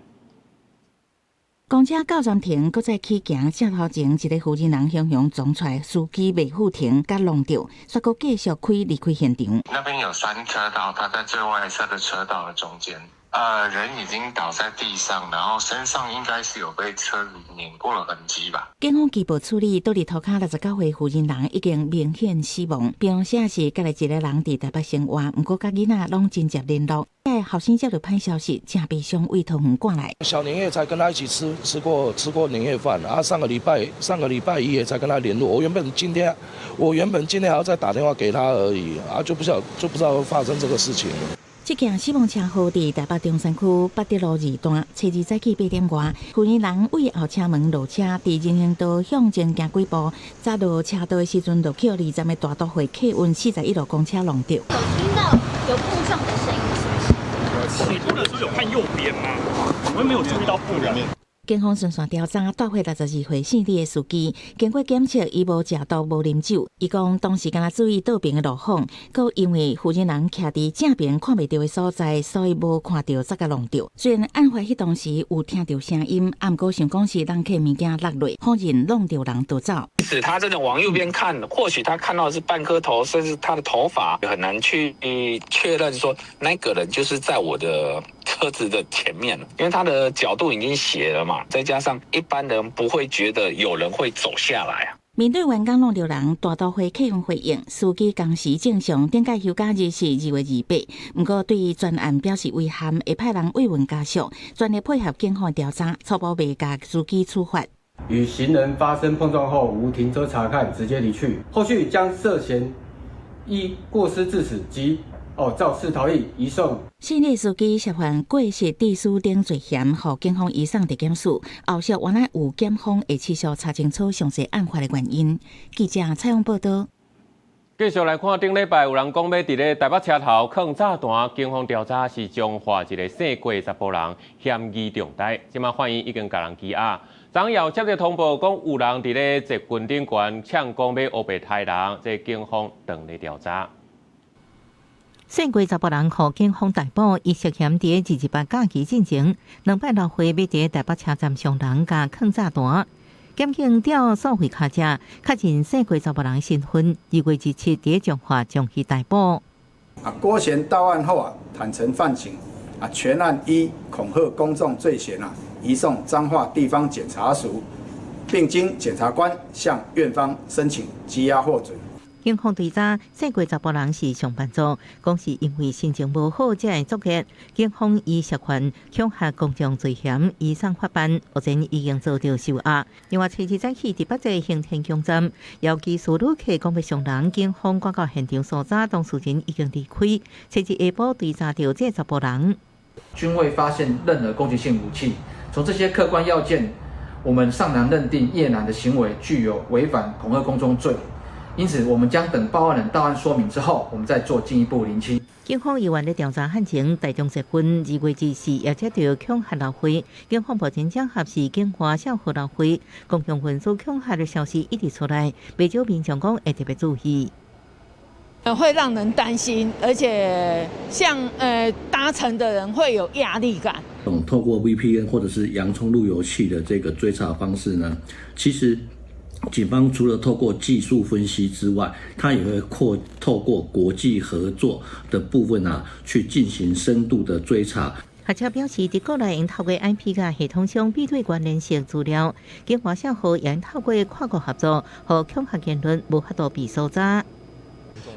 公車到站停，閣再起行，車頭前一个婦人雄雄衝出來，司機袂赴停，共挵著，煞閣繼續開離開現場。那邊有三車道，他在最外側的車道的中間。人已經倒在地上，然後身上應該是有被車子碾過的痕跡吧。警方緝捕處理，倒佇塗跤69歲婦人已經明顯死亡。並寫是家己一个人佇台北生活，毋過佮囡仔攏真濟聯絡。這後生接著歹消息，誠悲傷，為桃園趕來。小年夜才跟他一起吃過年夜飯，啊，上個禮拜一也才跟他聯絡。我原本今天還要再打電話給他而已，啊，就不知道會發生這個事情。這件死亡車禍佇台北中山區八德路二段，初二早起8點外，婦人對後車門落車，佇人行道向前行幾步，駛落車道的時陣，就予2站的大都會客運41路公車挵著。有聽到有故障的聲音，是不是？起步的時候有看右邊嗎？我沒有注意到布人。警方循線調查，帶回62歲姓李的司機，經過檢測，伊無食毒，無啉酒。伊講當時敢若注意倒爿的路況，閣因為婦人徛佇正爿看袂著的所在，所以無看著才共挵著。雖然案發彼當時有聽著聲音，毋過想講是人客物件落落，否認挵著人逃走。指他這種往右邊看，或許他看到的是半顆頭，甚至他的頭髮，很難去確認說那個人就是在我的車子的前面，因為他的角度已經斜了嘛，再加上一般人不會覺得有人會走下來啊。面對員工挵著人，大都會客運回應，司機工時正常，頂擺休假日是2月28。毋過對全案表示遺憾，會派人慰問家屬，全力配合警方調查，初步袂共司機處罰。與行人發生碰撞後，無停車查看，直接離去。後續將涉嫌依過失致死及肇事逃逸移送。姓李司機涉犯過失致死等罪嫌，予警方移送地檢署。後續原來有檢方會持續查清楚詳細案發的原因。記者採訪報道。繼續來看，頂禮拜有人講欲佇咧台北車頭囥炸彈，警方調查是彰化一个姓郭的查埔人，嫌疑重大，這馬法院已經共人羈押。昨昏接到通報，講有人佇咧捷運頂懸嗆講欲烏白刣人，這警方正咧調查。姓郭查埔人予警方逮捕，伊涉嫌佇228假期進前，兩擺來回欲佇台北車站傷人佮囥炸彈。檢警調數位跤跡，確認姓郭查埔人身份，2月27佇彰化將伊逮捕。啊，郭賢到案後啊，坦承犯情，啊，全案依恐嚇公眾罪嫌啊，移送彰化地方檢察署，並經檢察官向院方申請羈押獲准。警方追查，姓郭查埔人是上班族，講是因為心情無好才會作惡。警方以涉犯恐嚇公眾罪嫌移送法辦，目前已經遭到收押。另外，初二早起佇北捷行天宮站，有技術旅客講欲傷人，警方趕到現場搜查，當事人已經離開。初二下晡追查著這查埔人，均未發現任何攻擊性武器。從這些客觀要件，我們尚難認定葉男的行為具有違反恐嚇公眾罪。因此，我們將等報案人到案說明之後，我們再做進一步釐清。警方猶原咧調查案情，台中捷運2月24也接著恐嚇老會，警方目前掌握是警華小何老會，公共運輸恐嚇的消息一直出來，不少民眾講會特別注意。會讓人擔心，而且像搭乘的人會有壓力感。透過 VPN 或者是洋蔥路由器的這個追查方式呢，其實警方除了透過技術分析之外，他也會透過國際合作的部分啊，去進行深度的追查。學者表示，佇國內應透過 IP 佮系統上比對關聯性資料，警華社會也透過跨國合作，予恐嚇言論無法度被搜查。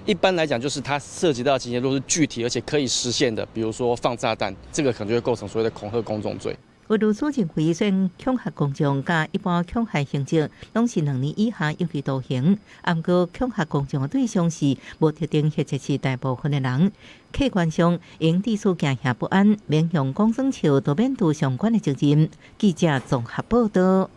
一般來講，就是它涉及到情節，若是具體而且可以實現的，比如說放炸彈，這個可能就會構成所謂的恐嚇公眾罪。有律師認為，雖然恐嚇公眾佮一般恐嚇刑責攏是2年以下有期徒刑，毋過恐嚇公眾的對象是無特定或者是大部分的人，客觀上應致使驚嚇不安，免用講耍笑，都免負相關的責任。記者綜合報道。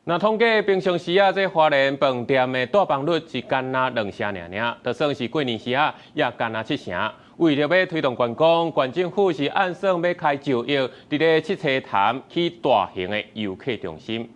那統計平常時啊，這花蓮飯店的帶房率是干焦兩成爾爾，就算是過年時啊，也干焦7成。為著欲推動觀光，縣政府是按算欲開9億，佇咧七星潭起大型的遊客中心。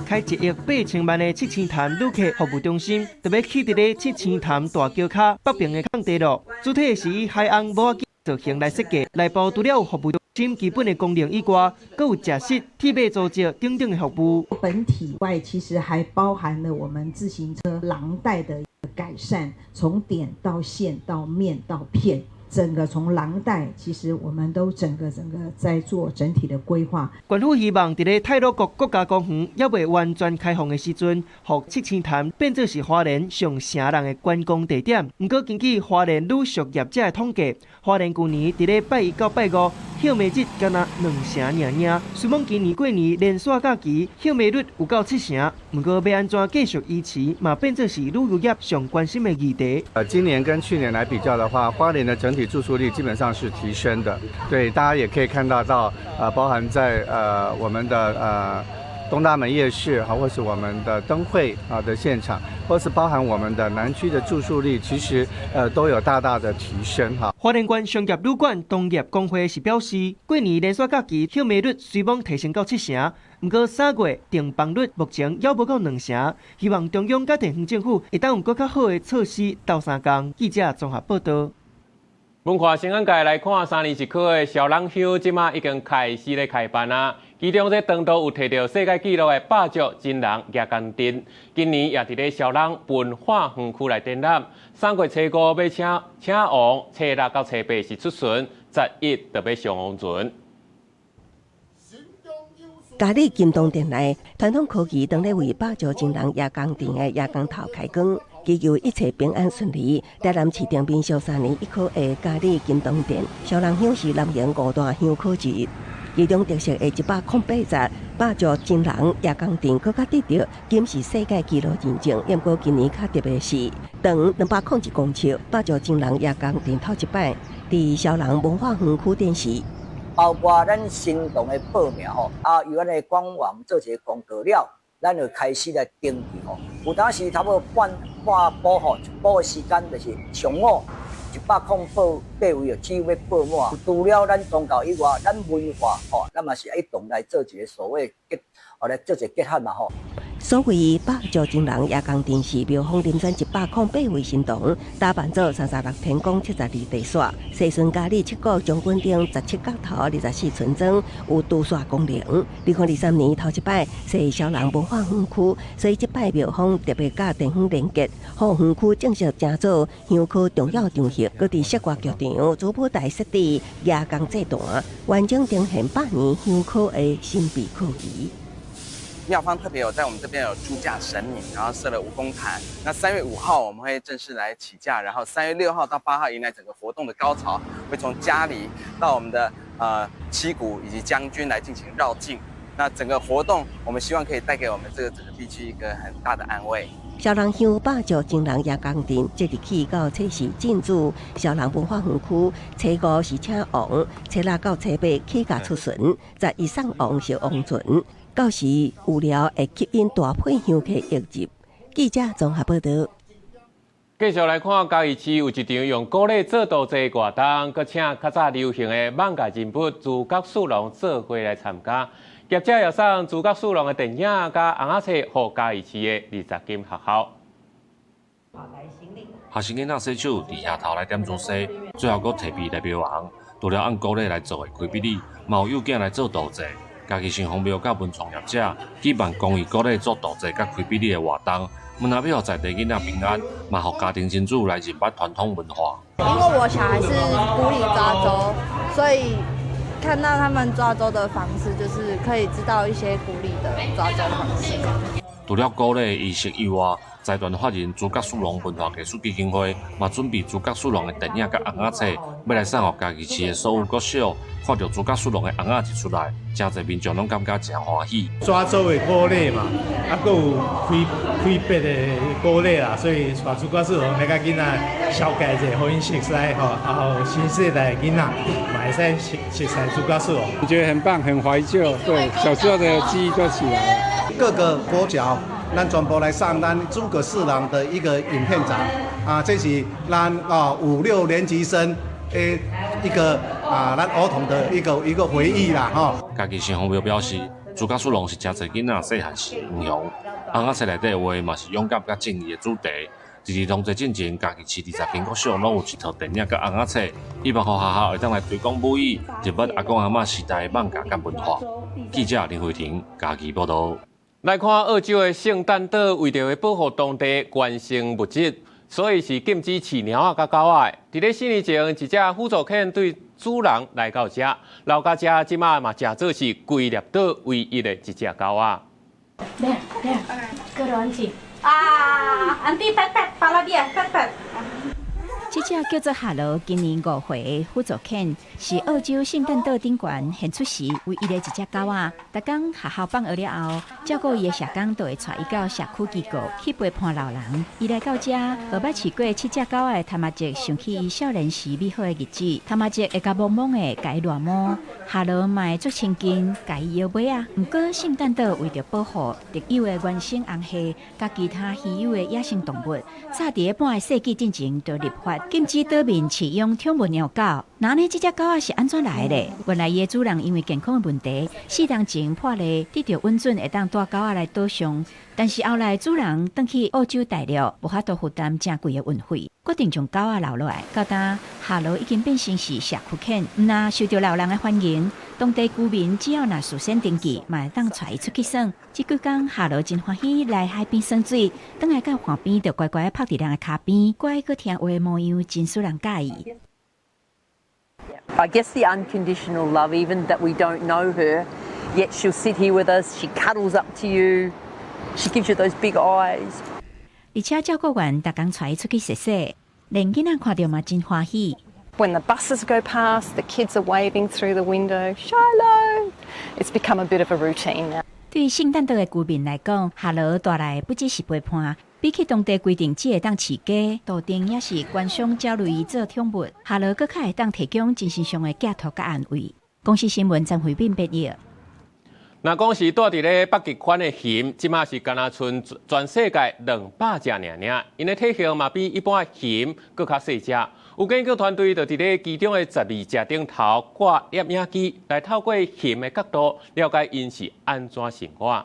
開1億8千萬的七星潭旅客服務中心，特別起佇咧七星潭大橋跤北邊的空地路，主體是以海翁母仔造型來設計，內部除了有服務中心基本的功能以外，閣有食肆、鐵馬租借等等的服務。本體外其實還包含了我們自行車廊帶的改善，從點到線到面到片，整個從廊帶，其實我們都整個在做整體的規劃。縣府希望佇咧太魯閣國家公園猶未完全開放的時陣，予七星潭變做是花蓮上城人的觀光地點。毋過根據花蓮旅宿業者的統計，花蓮舊年佇咧拜一到拜五歇賣日干焦2成爾爾。雖罔今年過年連續假期歇賣率有到7成，毋過欲按怎繼續維持，嘛變做是旅遊業上關心的議題。今年跟去年來比較的話，花蓮的整體住宿率基本上是提升的。對，大家也可以看到到，包含在我們的東大門夜市，或是我們的燈會啊的現場，或是包含我們的南區的住宿率，其實都有大大的提升哈。花蓮縣商業旅館同業公會是表示，過年連續假期歇賣率雖罔提升到7成，毋過3月訂房率目前猶無到2成，希望中央佮地方政府會當有閣較好的措施鬥相共。記者綜合報道。文化新聞界來看，3年一考的蕭人香，這馬已經開始咧開辦啊。其中這當道有提著世界紀錄的百石真人蜈蚣陣，今年也佇咧蕭人文化園區來展覽。3月初五欲請請王，初六到初八是出巡，11就欲上王船。嘉里金堂殿內，傳統科技當咧為百石真人蜈蚣陣的蜈蚣頭開光，祈求一切平安順利。台南市長民俗3年一考的嘉里金堂殿，蕭人香是南瀛五大香考之一，其中特色的108集百石真人蜈蚣陣，閣較得著金氏世界紀錄認證。毋過今年較特別是，長201公尺百石真人蜈蚣陣頭一擺，佇蕭人文化園區展示。包括咱神童的報名吼，啊，由咱的官網做一個公告了，咱就開始來登記吼。有當時差不多半半晡吼，一晡的時間就是上午， 108位只欲报满。除了咱宗教以外，咱文化吼，咱嘛是愛一同來做一个所謂結，哦來做一个結合嘛吼。所謂百石情人夜工陣是廟方遴選108位神童，打扮做36天公72地煞，世孫嘉里七股將軍頂17角頭24村莊有拄煞功能。2023年頭一擺是痟人文化園區，所以這擺廟方特別佮地方連結，予園區正式成做香火重要場域。閣佇室外劇場主舞台設置夜工祭壇，完整呈現百年香火的神秘科技。廟方特別有在我們這邊有駐駕神明，然後設了蜈蚣壇。那3月5號我們會正式來起駕，然後3月6號到8號迎來整個活動的高潮，會從嘉里到我們的七股以及將軍來進行繞境。那整個活動，我們希望可以帶給我們這個整個地區一個很大的安慰。痟人鄉百石情人夜工陣，即日起到初四進駐痟人文化園區，初五是請王，初六到初八起駕出巡，11送王是王船。到時有料會吸引大批香客湧入。記者綜合報道。繼續來看嘉義市有一場用古禮做道祭活動，閣請較早流行的艋舺人物諸葛四郎做伙來參加。業者也送諸葛四郎的電影佮尪仔冊予嘉義市的20間學校。學生囡仔洗手，佇額頭來點豬生，最後閣提筆來標紅。除了按古禮來做的開筆禮，嘛有幼囝來做道祭。嘉義城隍廟佮文創業者舉辦公益古禮做道祭佮開筆禮的活動，毋但欲予在地囡仔平安，嘛予家庭親子來認捌傳統文化。因為我小孩是古禮抓周，所以看到他們抓周的方式，就是可以知道一些古禮的抓周方式。除了古禮儀式以外，財團法人諸葛四郎文化藝術基金會嘛準備諸葛四郎的電影佮尪仔冊，欲來送予嘉義市的所有國小。看著諸葛四郎的尪仔一出來，誠濟民眾攏感覺誠歡喜。抓周的古禮嘛，啊，閣有開開筆的古禮啦，所以帶諸葛四郎來共囡仔紹介一下，予𪜶熟悉吼，啊，予新世代的囡仔嘛會使熟熟悉諸葛四郎。我覺得很棒，很懷舊，對，小時候的記憶都起來了。各個國小，咱全部來上咱諸葛四郎的一個影片展，啊，這是咱啊五六年級生的一個啊，咱兒童的一個回憶啦，吼。嘉義城隍廟表示，諸葛四郎是誠濟囡仔細漢時的英雄，尪仔冊內底畫嘛是勇敢佮正義的主題。佇兒童節進前，嘉義市20間國小攏有一套電影佮尪仔冊，希望予學校會當來推廣母語，認捌阿公阿嬤時代的艋舺佮文化。記者林慧婷嘉義報道。來看澳洲的聖誕島，為著欲保護當地原生物質，所以是禁止飼貓仔佮狗仔的。佇咧4年前，一隻輔助犬對主人來到遮，留佇遮這馬嘛誠做是規粒島唯一的一隻狗仔。來來，過來 auntie 啊，auntie pat pat，巴拉邊 pat pat。這隻叫做哈羅，今年5歲的輔助犬，是澳洲聖誕島頂懸現出時唯一的一隻狗仔。逐工學校放學了後，照顧伊的社工就會帶伊到社區機構去陪伴老人。伊來到遮，予捌飼過七隻狗仔的譚阿哲想起伊少年時美好的日子。譚阿哲會共摸摸的，共伊亂摸，哈羅嘛會足親近，共伊搖尾仔。毋過聖誕島為著保護特有的原生紅蟹佮其他稀有的野生動物，早佇半个世紀進前就立法禁止島民飼養寵物貓狗。那呢，這隻狗仔是按怎來的？原來伊的主人因為健康的問題，4年前破例得著允准會當帶狗仔來島上，但是後來主人轉去澳洲大陸，無法度負擔誠貴的運費，決定將狗仔留落來。到今哈羅已經變成是社區犬，毋但受著老人的歡迎，當地居民只要若事先登記，嘛會當帶伊出去耍。這幾工哈羅真歡喜來海邊耍水，轉來到岸邊就乖乖趴佇人的跤邊，乖閣聽話的模樣，真使人佮意。 I guess the unconditional love, even that we don't know her, yet she'll sit here with us. She cuddles up to you. She gives you those big eyes. 而且照顧員逐工帶伊出去踅踅，連囡仔看著嘛真歡喜。 When the buses go past, the kids are waving through the window, Shiloh. It's become a bit of a routine now. 對聖誕島的居民來講，哈羅帶來不只是陪伴，比起當地規定只會當飼雞、杜定抑是觀賞鳥類做寵物，哈羅閣較會當提供精神上的寄託佮安慰。公視新聞張惠敏編譯。若講是蹛佇咧北極圈的熊，這馬是敢若賰全世界200隻爾爾，𪜶的體型嘛比一般的熊閣較細隻。有研究團隊就佇咧其中的12隻頂頭掛攝影機，來透過熊的角度了解𪜶是按怎生活。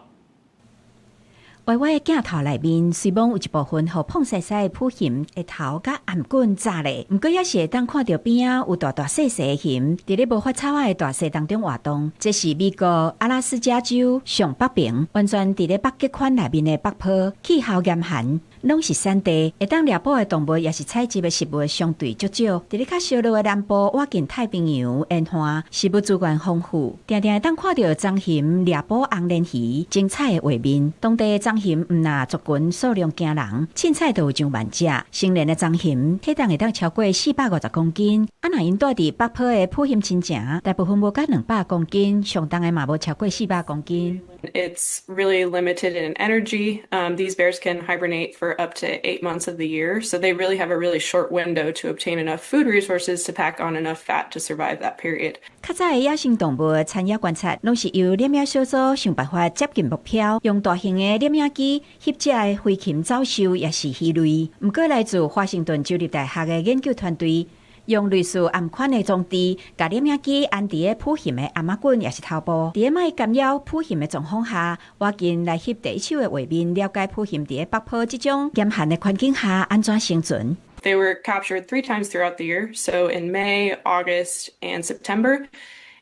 歪歪的鏡頭內面，雖罔有一部分予胖澀澀的浡熊的頭佮頷頸紮咧，毋過猶是會當看著邊仔有大大細細的熊，佇咧無發草仔的大雪當中活動。這是美國阿拉斯加州上北邊，完全佇咧北極圈內面的北坡，氣候嚴寒，攏是山地，會當獵捕的動物抑是採集的食物相對足少。佇咧較燒熱的南部，倚近太平洋沿岸，食物資源豐富，定定會當看著棕熊獵捕紅鰱魚，精彩的畫面。當地的棕熊毋若族群數量驚人，凊彩就有上萬隻。成年的棕熊體重會當超過450公斤，啊，若𪜶蹛佇北坡的浡熊親情，大部分無甲200公斤，上重的嘛無超過400公斤。 It's really limited in energy. These bears can hibernate for up to 8 months of the year, so they really have a really short window to obtain enough food resources to pack on enough fat to survive that period. 較早的野生動物產業觀察，攏是由獵鷹小組想辦法接近目標，用大型的攝影機翕這的飛禽走獸，抑是魚類。毋過來自華盛頓州立大學的研究團隊，用類似頷圈的裝置，共攝影機安佇咧浡熊的頷仔頸，抑是頭部，佇咧莫干擾浡熊的狀況下，倚近來翕第一手的畫面，了解浡熊佇咧北坡這種嚴寒的環境下按怎生存。 They were captured three times throughout the year, so in May, August, and September.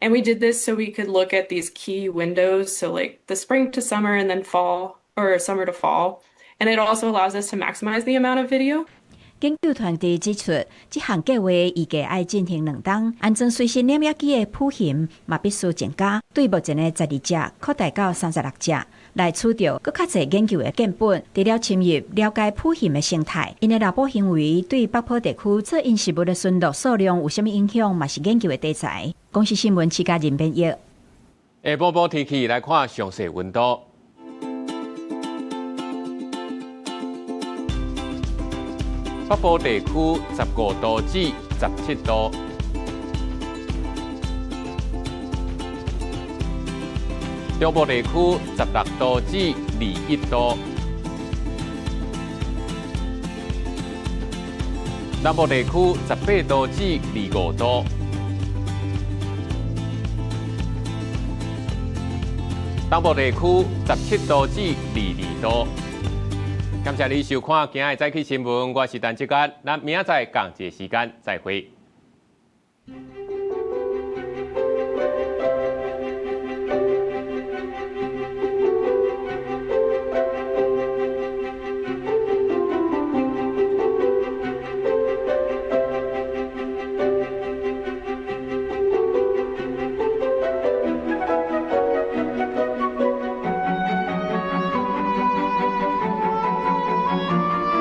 And we did this so we could look at these key windows, so like the spring to summer and then fall, or summer to fall. And it also allows us to maximize the amount of video. 研究團隊指出，這項計劃預計愛進行2冬，安裝隨身攝影機的浡熊嘛必須增加，對目前的12隻擴大到36隻，來取著閣較濟研究的樣本，除了深入了解浡熊的生態，𪜶的獵捕行為對北坡地區做𪜶食物的群落數量有啥物影響，嘛是研究的題材。公視新聞，徐家仁編譯。下晡晡天氣來看詳細溫度。北部地區15度至17度，中部地區16度至21度，南部地區18度至25度，東部地區17度至22度。感謝你收看今仔的早起新聞，我是陳志剛，咱明仔載仝一个時間再會。